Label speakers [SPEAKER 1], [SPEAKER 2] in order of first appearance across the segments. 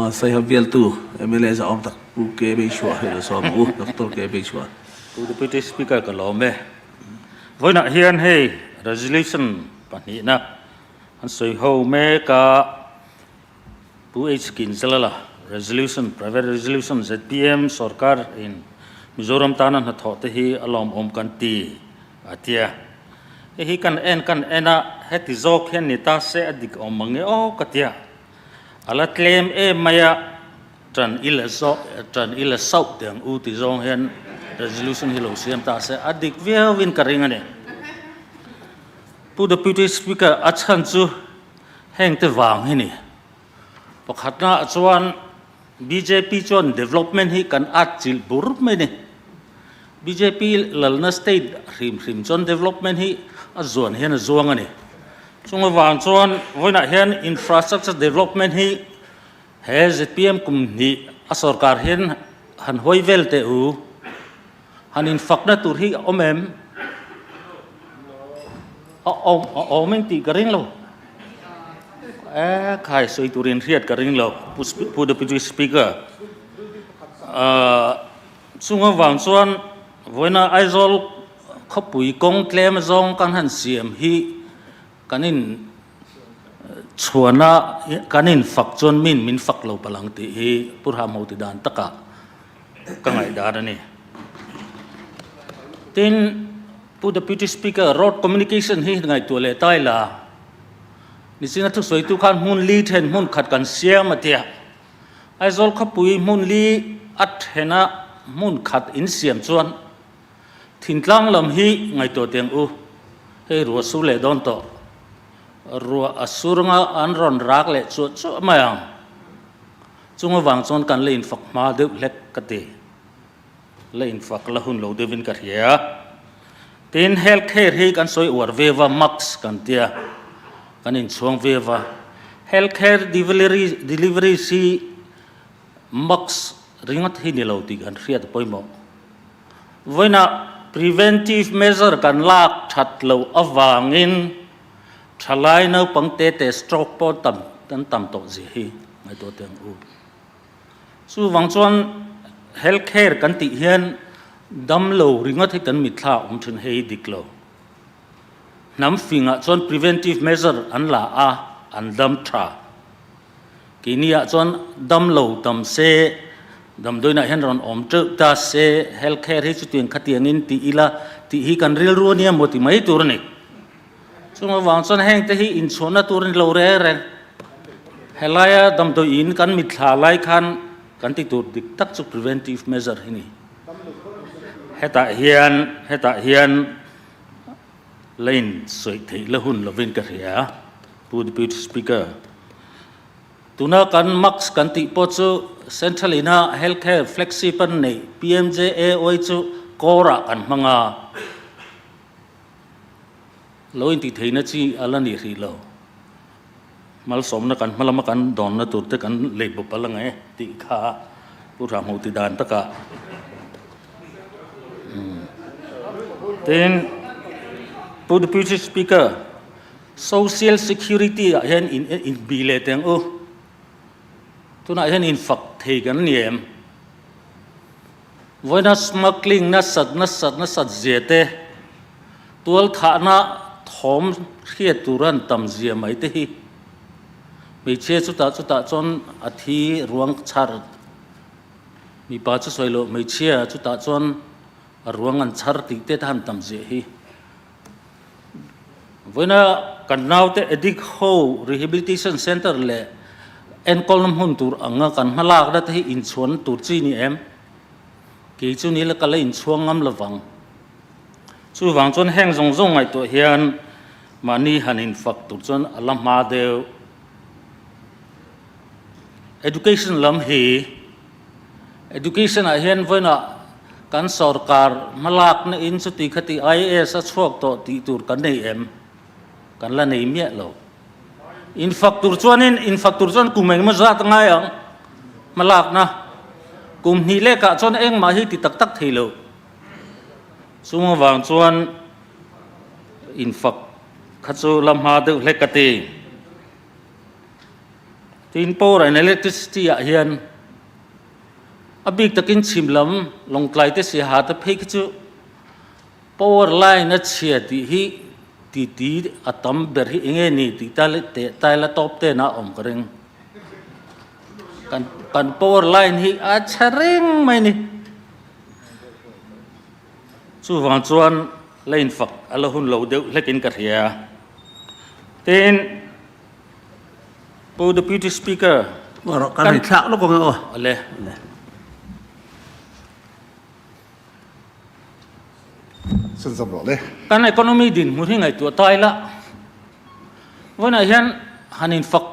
[SPEAKER 1] Saiha bialtu mla zahawm tak Pu K Beisua hi lo sawm ang u, Doctor K Beisua.
[SPEAKER 2] Pu Deputy Speaker ka lawm e. Vawiinah hian hei Resolution pahnihna an sawi ho mek a, Pu H Kinzalala Resolution, Private Resolution zpm sorkar in Mizoram tana hnathawh te hi a lawmawm kan ti a tia. Hei hi kan en kan en a, heti zawk hian ni ta se a dik awm mang e aw ka tia. A la tlem em mai a, tan i la zawh tan i la sauh teh ang u ti zawng hian resolution hi lo siam ta se a dik viau in ka ring a ni. Pu Deputy Speaker a chhan chu Heng te vang hi ni. Pakhatna ah chuan bjp chuan development hi kan at chilh bur mai ni. Bjp lalna state hrim hrim chuan development hi a zuan hian a zuang a ni. Chung avang chuan vawiinah hian infrastructure development hi he zpm kum hnih a sorkar hian han hawi vel teh u. Han infakna tur hi a awm em? A awm a awm eng tih ka ring lo. E khai sawi turin hriat ka ring lo Pu Pu Deputy Speaker. Ahh chung avang chuan vawiina Aizawl khawpui kawng tlem zawng kan han siam hi kan in chhuana kan in fak chuan min min fak lo palh ang tih hi Pu Ramho ti dan takah ka ngaihdan a ni. Tin, Pu Deputy Speaker, road communication hi ngaihtuah leh ta ila, nichina thusawitu khan hmun li then hmun khat kan siam a tia. Aizawl khawpui hmun li a thena hmun khat in siam chuan thintlang lam hi ngaihtuah teng u, hei ruah sur leh dawn tawh, ruah a sur anga an rawn rak leh chuah chuah mai ang. Chung avang chuan kan la infak hma deuh hlek ka ti. La infak la hun lo deuhin ka hria. Tin, health care hi kan sawi uar ve va, max kan tia, kan inchhuang ve va. Health care delivery delivery hi max ringawt hi ni lo tih kan hriat a pawimawh. Vawiinah preventive measure kan lak that loh avangin Thalai naupang te te stroke pawh tam an tam tawh zia hi ngaihtuah teh ang u. Chuvang chuan health care kan tih hian damlo ringawt hi kan mitthla a awm thin hei dik lo. Hnam fingah chuan preventive measure an la a, an dam tha. Keini ah chuan damlo tam se damdawiinah hian rawn awm teuh ta se health care hi chutiang khatiangin ti ila tih hi kan rilru ania maw ti mai tur a ni. Chung avang chuan heng te hi inchhuahna tur a ni lo reng reng. Helaia damdawi in kan mitthla lai khan kan ti tur dik tak chu preventive measure hi ni. Hetah hian hetah hian la in sawi theih la hun lovin ka hria Pu Deputy Speaker. Tuna kan mask kan tih pawh chu Central ina Health Care Flexi pan neih PMJAY chu kawrah kan hmang a. Lo intih theihna chi a la ni hrih lo. Malsawmna kan hma lama kan dawnna tur te kan lei bawp a la nge tih kha Pu Hrahmu ti dan takah. Tin, Pu Deputy Speaker, Social Security ah hian in inbih leh teng u. Tunah hian infak thei kan ni em? Vawiina smuggling nasat nasat nasat zia te, tualthahna thawm hriat tur an tam zia mai te hi hmeichhia chutah chutah chuan a thi ruang chhar, mipa chu sawi loh hmeichhia chutah chuan a ruang an chhar tih te han tam zia hi. Vawiina kan naute addict ho rehabilitation centre leh enkawlna hmun tur anga kan hmalakna te hi inchhuanna tur chi ni em? Kei chu ni la ka la inchhuang ngam lovang. Chuvang chuan heng zawng zawng ngaihtuah hian mahni han infak tur chuan a la hma deuh. Education lam hi Education ah hian vawiinah kan sorkar hmalakna in chuti khati IAS a chhuak tawh tih tur kan nei em? Kan la nei miah lo. Infak tur chuanin infak tur chuan kum engemaw zat a ngai ang hmalakna. Kum hnih lekah chuan engmah hi ti tak tak thei lo. Chung avang chuan infak kha chu la hma deuh hlek ka ti. Tin power and electricity ah hian a bik takin chhim lam Lawngtlai te Siaha te phei khi chu power line a chhia tih hi titi a tam ber hi enge ni tih ta leh teh tai la tawp ten a awm ka ring. Kan kan power line hi a chhe reng mai ni. Chuvang chuan la infak a la hun lo deuh hlekin ka hria. Tin. Pu Deputy Speaker,
[SPEAKER 1] Kan hei thlak lawk ang e aw.
[SPEAKER 2] Ale.
[SPEAKER 3] Sun zam rawh le.
[SPEAKER 2] Kan economy dinhmun hi ngaihtuah ta ila, vawiinah hian han infak,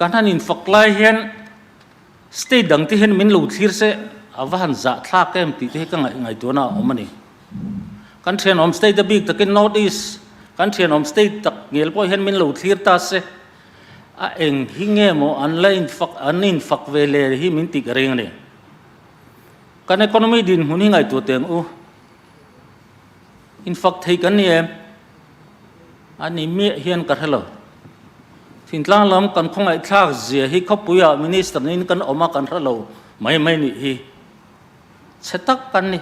[SPEAKER 2] kan han infak lai hian state dang te hian min lo thlir se a va han zah thlak em tih te hi ka ngaihtuahna a awm a ni. Kan thianawm state a bik takin North East kan thianawm state tak ngel pawh hian min lo thlir ta se, a eng hi nge maw an la infak an infak ve le hi min tih ka ring a ni. Kan economy dinhmun hi ngaihtuah teh ang u. Infak thei kan ni em? A ni miah hian ka hre lo. Thintlang lam kan khawngaihthlak zia hi khawpuiah minister niin kan awm a kan hre lo mai mai nih hi. Chhe tak kan ni.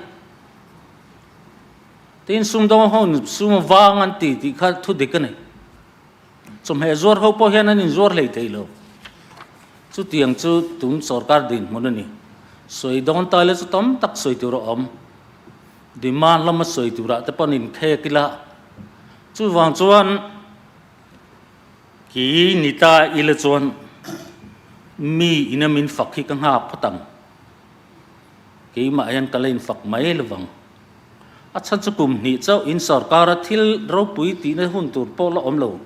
[SPEAKER 2] Tin sumdawng ho sum vang an ti tih kha thu dik a ni. Chawhmeh zuar ho pawh hian an inzuar hlei thei lo. Chutiang chu tun sorkar dinhmun a ni. Sawi dawn ta ila chu tam tak sawi tur a awm. Demand lama sawi turah te pawh an inkhek ila. Chuvang chuan kei ni ta ila chuan mi ina min fak hi ka nghak phawt ang. Keimah hian ka la infak mai lovang. A chhan chu kum hnih chauh in sorkara thil ropui tihna hun tur pawh la awm lo.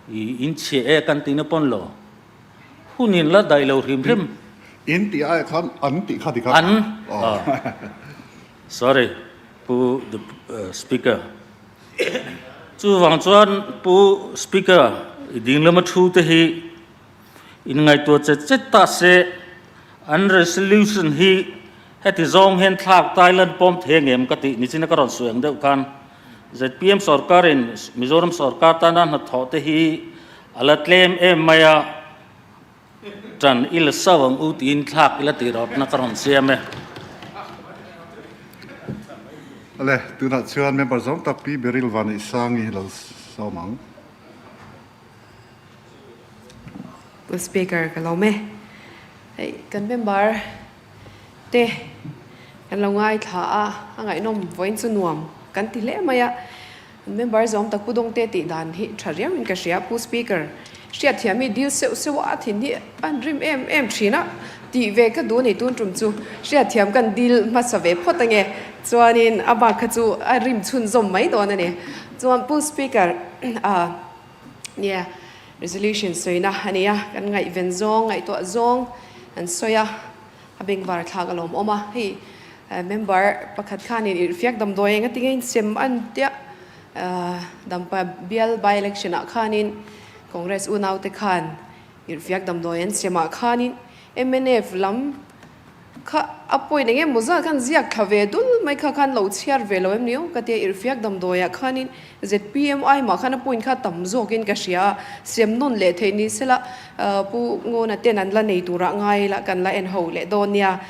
[SPEAKER 2] I inchhia e kan tihna pawn lo. Hun in la daih lo hrim hrim.
[SPEAKER 3] In tih ai khan an tih kha ti kha.
[SPEAKER 2] An, sorry Pu Speaker. Chuvang chuan Pu Speaker i ding lama thu te hi Inngaihtuah chet chet ta se, an resolution hi heti zawng hian thlak Thailand pawm thei angem ka tih nichin a ka rawn sawi ang deuh khan zpm sorkarin Mizoram sorkar tana hnathawh te hi a la tlem em mai a, tan i la sau ang u tiin thlak i la tih rawtna ka rawn siam e.
[SPEAKER 3] Ale, tunah chuan member zawng tak Pi Beryl Vaneisangi lo sawm ang.
[SPEAKER 4] Pu Speaker ka lawm e. Hei kan member te kan lo ngaithla a, a ngaihnawm vawiin chu nuam kan ti hle mai a. Kan member zawm tak Pu Dawngte tih dan hi tha riau in ka hria. Pu Speaker hriatthiam hi dil seuh seuh a, a thin hi an rim em em thin a, tih ve ka duh a ni tun tum chu hriatthiam kan dil hmasa ve phawt ange. Chuanin a bak kha chu a rim chhunzawm mai dawn a ni. Chuan Pu Speaker ah. Nia, resolution sawina a ni a, kan ngaihven zawng, ngaihtuah zawng an sawi a, a bengvar thlak a lawm awm a. Hei member pakhat khanin irhfiak damdawi eng atinge insem an tia Dampa bial by election ah khanin Congress unaute khan irhfiak damdawi an sem ah khanin mnf lam Kha a point eng emaw zat khan ziak thla ve dul mai kha khan lo chhiar ve lo em ni aw ka tia irhfiak damdawiah khanin ZPMI mah khan a point kha tam zawkin ka hria a, sem nawn leh theih ni sela Pu Ngawna ten an la nei turah ngai ila kan la en ho leh dawn nia.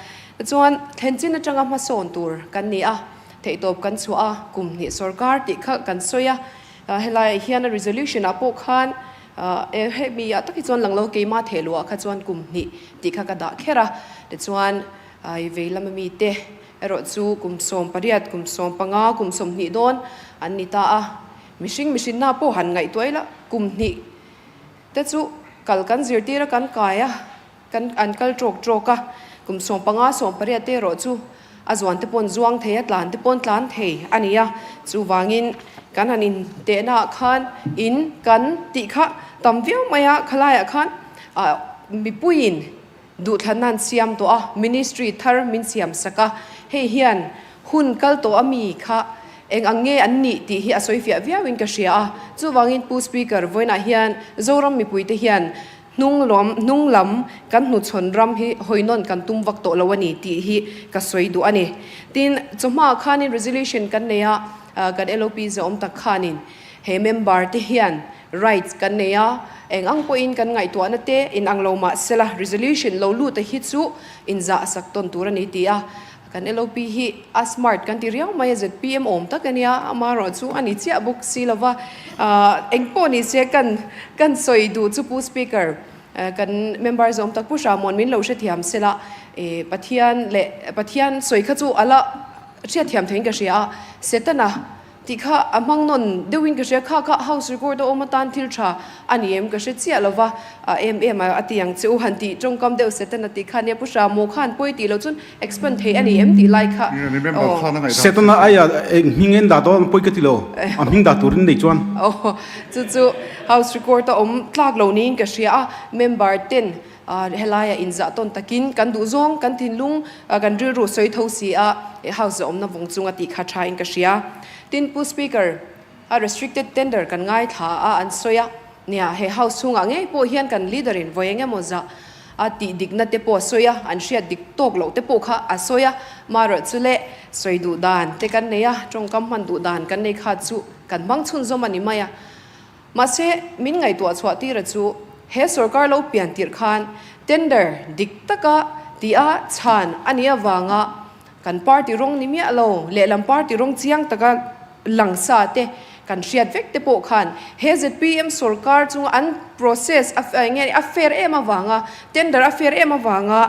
[SPEAKER 4] Chuan thlen chin atanga hmasawn tur kan ni a, theihtawp kan chhuah a, kum hnih sorkar tih kha kan sawi a, helaiah hian a resolution ah pawh khan E hemi ah tak hi chuan lang lo keimah theh luh ah kha chuan kum hnih tih kha ka dah kher a, tichuan i vei lama mite erawh chu kum 18, kum 15, kum 20 dawn an ni ta a, mihring mihrinna pawh han ngaihtuah ila kum hnih te chu kal kan zirtir a kan kai a, Kan an kal trawk trawk a, kum 15, 18 te erawh chu a zuan te pawn zuang thei a, tlan te pawn tlan thei a ni a. Chuvangin kan han intehna ah khan in kan tih kha tam viau mai a, khalaiah khan ah mipuiin duhthlanna an siam tawh a, ministry thar min siam sak a, hei hian hun kal tawh a mi kha eng ang nge an nih tih hi a sawi fiah viauin ka hria a. Chuvangin Pu Speaker vawiinah hian Zoram mipuite hian Hnung lam hnung lam kan hnuchhawn ram hi hawi nawn kan tum vak tawh lo a ni tih hi ka sawi duh a ni. Tin, chawhmaah khanin resolution kan nei a, kan LOP zawm tak khanin he member te hian Rights kan nei a, eng ang pawhin kan ngaihtuahna te in ang lo mah sela resolution lo lut a hi chu inzah sak tawn tur a ni ti a, kan LOP hi a smart kan ti riau mai a, zpm awm tak a nia, amaherawh chu a ni chiah bawk si lo va, eng pawh ni se kan kan sawi duh chu Pu Speaker kan member zawm tak Pu Hramuan min lo hrethiam sela Pathian leh Pathian sawi kha chu a la hriatthiam theiin ka hria a, Setana Tih kha a hmang nawn deuhin ka hria, kha kha house record a awm atan thil tha a ni em ka hre chiah lo va, a em em a ti ang che u han tih tawngkam deuh Satan a tih kha nia Pu Hramu khan pawi tih loh chuan expand thei a ni em tih lai kha aw.
[SPEAKER 5] Satan a aia eng hming en dah dawn pawi ka ti lo, a hming dah turin nei chuan.
[SPEAKER 4] Aw chu chu house record a awm tlak lo niin ka hria a, member ten helaia inzah tawn takin kan duh zawng kan thinlung kan rilru sawi tho si a, house zawhawmna vawng chunga tih kha tha in ka hria. Tin, Pu Speaker, a restricted tender kan ngaithla a an sawi a, nia he house chhungah ngei pawh hian kan leader in vawi eng emaw zah a tih dikna te pawh a sawi a, an hriat dik tawk loh te pawh kha a sawi a, marawh chu leh sawi duh dan te kan nei a, tawngkam hman duh dan kan nei kha chu kan hmang chhunzawm a ni mai a. Mahse, min ngaihtuah chhuah tira chu he sorkar lo pian tirh khan tender dik taka tia chhan a nih avanga kan party rawng ni miah lo, lehlam party rawng chiang taka lang sa te kan hriat vek te pawh khan he zpm sorkar chunga an process a nge a fair em avanga tender a fair em avanga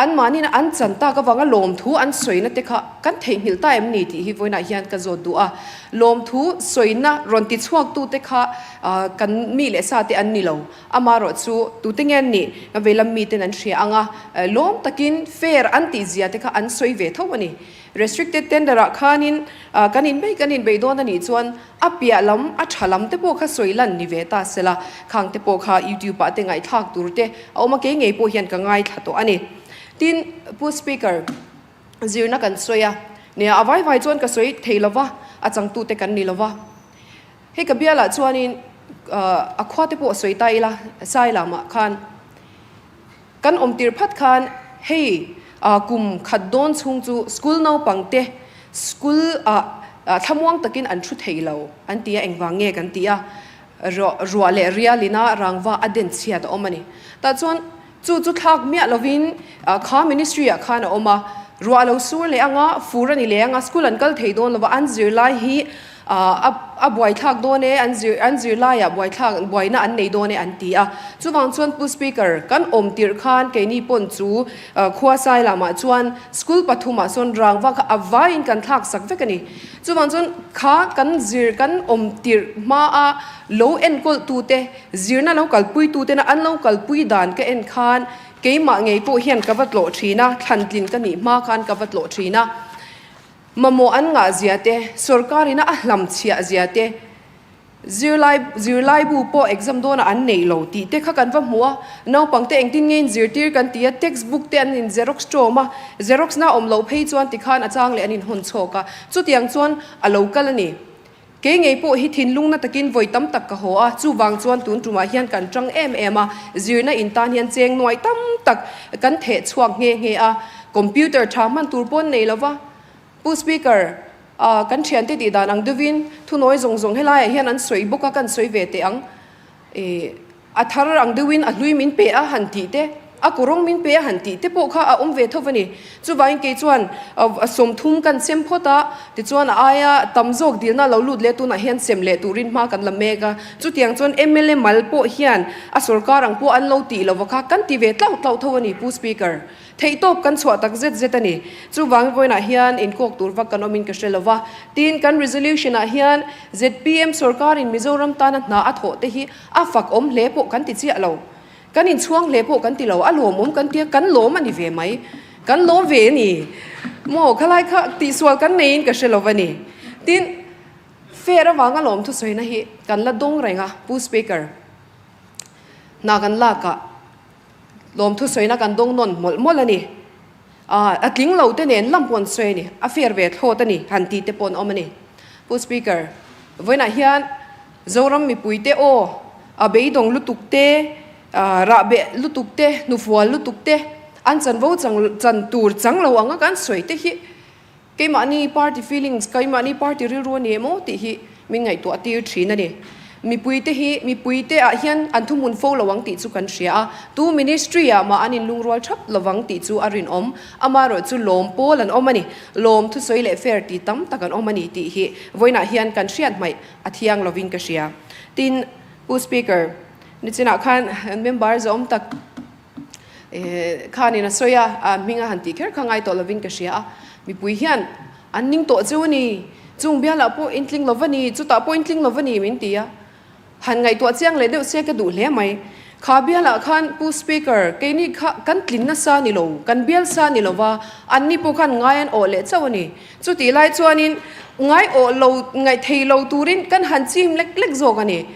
[SPEAKER 4] anmahniin an chan tak avanga lawmthu an sawina te kha kan theihnghilh ta em ni tih hi vawiinah hian ka zawt duh a. Lawmthu sawina rawn ti chhuaktute kha kan mi leh sa te an ni lo. Amaherawh chu tute nge an nih veilam miten an hria ang a, lawm takin fair an tih zia te kha an sawi ve tho a ni. Restricted tender ah khanin kan inbei kan inbei dawn a nih chuan a piah lam a tha lam te pawh kha sawi lan ni ve ta sela, khang te pawh kha YouTube ah te ngaihthlak tur te a awm a, kei ngei pawh hian ka ngaithla tawh a ni. Tin, Pu Speaker. Zirna kan sawi a, nia a vai vai chuan ka sawi thei lo va, a changtute kan ni lo va. Hei ka bialah chuanin a khua te pawh sawi ta ila, sai lamah khan kan awm tir phat khan hei kum khat dawn chhung chu school naupang te school ah thlamuang takin an thu thei lo an ti a, engvang nge kan ti a, ruah leh rialina rangva a den chhiat a awm a ni. Tah chuan Chu chu thlak miah lovin kha ministry ah khan a awm a, ruah lo sur leh anga, fur a ni leh anga, school an kal thei dawn lova, an zirlai hi a buaithlak dawn e, an zir an zirlai ah buaithlak buaina an nei dawn e an ti a. Chuvang chuan Pu Speaker, kan awm tirh khan keini pawn chu khua sai lamah chuan school pathumah sawn rangva kha a vaiin kan thlak sak vek a ni. Chuvang chuan kha kan zir kan awm tirh hmaa lo enkawl tute Zirna lo kalpui tena an lo kalpui dan ka en khan keimah ngei pawh hian ka va tlawh thin a, thlantlin ka nih hma khan ka va tlawh thin a. Mamawh an ngah zia te, sorkarina a hlam chhiah zia te, zirlai zirlaibu pawh exam dawnah an neih lo tih te kha kan va hmu a. Naupangte engtin nge in zirtir kan ti a, text book te an in xerox tawm a, xerox na awm loh phei chuan tikhan a chang leh an in hawn chhawk a, chutiang chuan a lo kal a ni. Kei ngei pawh hi thinlung na takin vawi tam tak ka haw a, chuvang chuan tun tumah hian kan tang em em a, zirna in tan hian cheng nuai tam tak kan theh chhuak nghe nghe a, computer tha hman tur pawn nei lova. Pu Speaker, ah kan thiante tih dan ang deuhin thunawi zawng zawng helaiah hian an sawi bawk a, kan sawi ve teh ang. Ih. A thar ang deuhin a hlui min pe a han tih te, a kawrawng min pe a han tih te pawh kha a awm ve tho a ni. Chuvangin kei chuan 30 kan sem phawt a, tichuan a aia tam zawk dilna lo lut leh tunah hian sem leh turin hma kan la mek a. Chutiang chuan mla mal pawh hian a sorkar ang pawh an lo tih lova kha kan ti ve tlauh tlauh tho a ni Pu Speaker. Theihtawp kan chhuah tak zet zet a ni. Chuvangin vawiinah hian inkawk tur vak kan awmin ka hre lo va. Tin, kan resolution-ah hian zpm sorkarin Mizoram tana hna a thawh te hi a fak awm hle pawh kan ti chiah lo. Kan inchhuang hle pawh kan ti lo. A lawmawm kan tia, kan lawm a ni ve mai. Kan lawm ve a ni. Maw, khalai kha tihsual kan neiin ka hre lo va ni. Tin, fair avanga lawm thusawina hi kan la dawng reng a, Pu Speaker. Hna kan lakah. Lawmthu sawina kan dawng nawn mawlh mawlh a ni. A tling lo te nen lam pawh an sawi a ni. A fair ve thlawt a ni han tih te pawh an awm a ni. Pu Speaker, vawiinah hian Zoram mipui te aw, a beidawng lutuk te, rahbeh lutuk te, hnufual lutuk te, an chanvo chan tur chang lo anga kan sawi te hi Keimahni party feelings, keimahni party rilru a ni em aw tih hi min ngaihtuah tir thin a ni. Mipuite hi mipuite ah hian an thuhmun fo lo ang tih chu kan hria a, tu ministry ah mah an inlungrual thap lovang tih chu a rinawm. Amaherawh chu lawm pawl an awm a ni, lawm thusawi leh fair ti tam tak an awm a ni tih hi vawiinah hian kan hriat hmaih a thiang lovin ka hria. Tin, Pu Speaker, nichinah khan member zawm tak khanin a sawi a, hming a han tih kher kha ngai tawh lovin ka hria a, mipui hian An ning tawh cheu a ni, chung bialah pawh in tling lo va ni, chutah pawh in tling lo va ni min ti a. Han ngaihtuah chiang leh deuh se ka duh hle mai. Kha bialah khan Pu Speaker, keini kha kan tlin nasa ni lo, kan bial sa ni lo va, anni pawh khan ngai an awh leh chauh a ni. Chutih lai chuanin ngai awh lo, ngaih thei lo turin kan han chim lek lek zawk a ni.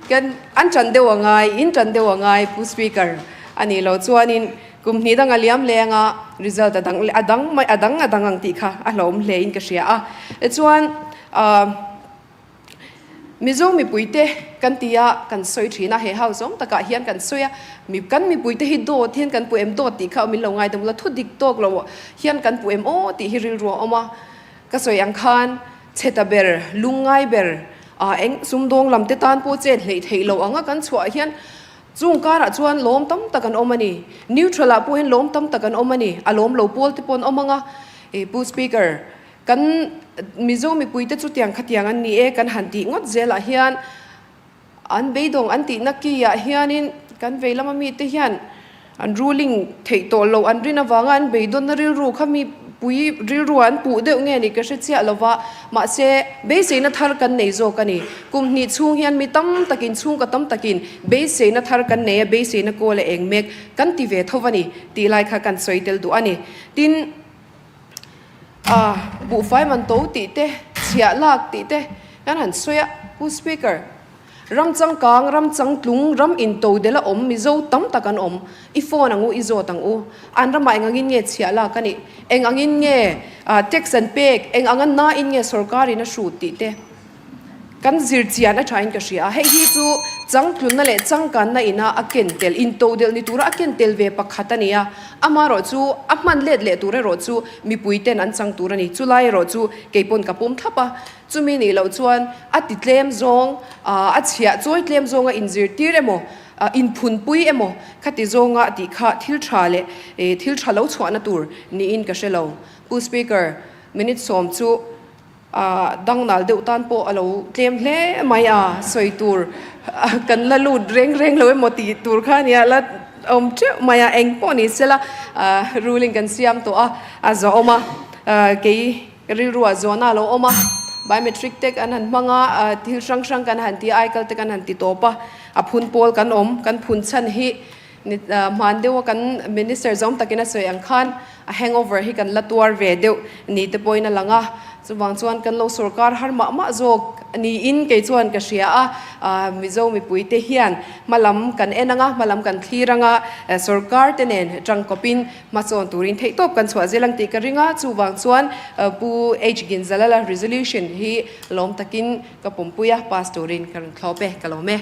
[SPEAKER 4] Kan an ṭan deuh a ngai, in ṭan deuh a ngai Pu Speaker a nih loh chuanin Kum hnih dang a liam leng a, result a dang a dang mai a dang a dang ang tih kha a hlauhawm hle in ka hria a. Tichuan ah Mizo mipuite kan ti a, kan sawi thin a, he house awm takah hian kan sawi a, mi kan mipuite hi dawt hian kan puh em dawt tih kha awm in lo ngaidam ula, thu dik tawk lo hian kan puh em aw tih hi rilru a awm a. Ka sawi ang khan chheta ber, lungngai ber, ah eng sumdawng lam te tan pawh chet hleih theih loh anga kan chhuah hian Chung karah chuan lawm tam tak an awm a ni. Neutral ah pawh hian lawm tam tak an awm a ni. A lawm lo pawl te pawh an awm ang a. Ih Pu Speaker, kan Mizo mipui te chu tiang khatiang an ni e kan han tih ngawt zelah hian an beidawng an tihna ki ah hianin kan vei lama mite hian An ruling theih tawh loh an rin avanga an beidawnna rilru kha mi pui rilru ah an puh deuh nge ni ka hre chiah lo va, mahse beiseina thar kan nei zawk a ni. Kum hnih chhung hian mi tam takin chhungkaw tam takin beiseina thar kan nei a, beiseina kawl a eng mek kan ti ve tho va ni tih lai kha kan sawi tel duh a ni. Tin, ah buhfai man to tih te, chhiah lak tih te kan han sawi a, Pu Speaker. Ram changkang, ram changtlung, ram intodel a awm Mizo tam tak an awm. I phone ang u, i zawt ang u. An ramah eng angin nge chhiah lak a nih? Eng angin nge tax an pek? Eng anga nain nge sorkarin a hrut tih te kan zir chian a thain ka hria a. Hei hi chu changtlunna leh changkanna ina a ken tel, intodelh ni tura a ken tel ve pakhat a ni a. Amaherawh chu a hman let leh tur erawh chu mipui ten an chang tur a ni. Chulai erawh chu kei pawn ka pawm thlap a. Chumi nih loh chuan a ti tlem zawng, a chhiah chawi tlem zawnga inzirtir emaw, inphunpui emaw khati zawnga tih kha thil tha leh thil tha lo chhuahna tur niin ka hre lo. Pu Speaker, minute sawm chu dangnal deuh tan pawh a lo tlem hle mai a, sawi tur kan la lut reng reng lo emaw tih tur kha nia la awm teuh mai a, eng pawh ni sela ruling kan siam tawh a, a zawhawm a, kei Ka rilruah zawhna a lo awm a, biometric te kan han hmang a, thil hrang hrang kan han ti a, aikal te kan han ti tawp a, a phun pawl kan awm, kan phun chhan hi hman deuha kan minister zawm takin a sawi ang khan a hangover hi kan la tuar ve deuh ni te pawhin a lang a, chuvang chuan kan lo sorkar har mah mah zawk niin kei chuan ka hria a, Mizo mipui te hian hmalam kan en ang a, hmalam kan thlir ang a, sorkar te nen tangkawpin Hmasawn turin theihtawp kan chhuah zel ang tih ka ring a, chuvang chuan Pu H Ginzalala resolution hi lawm takin ka pumpui a, pass turin ka rawn thlawp e, ka lawm e.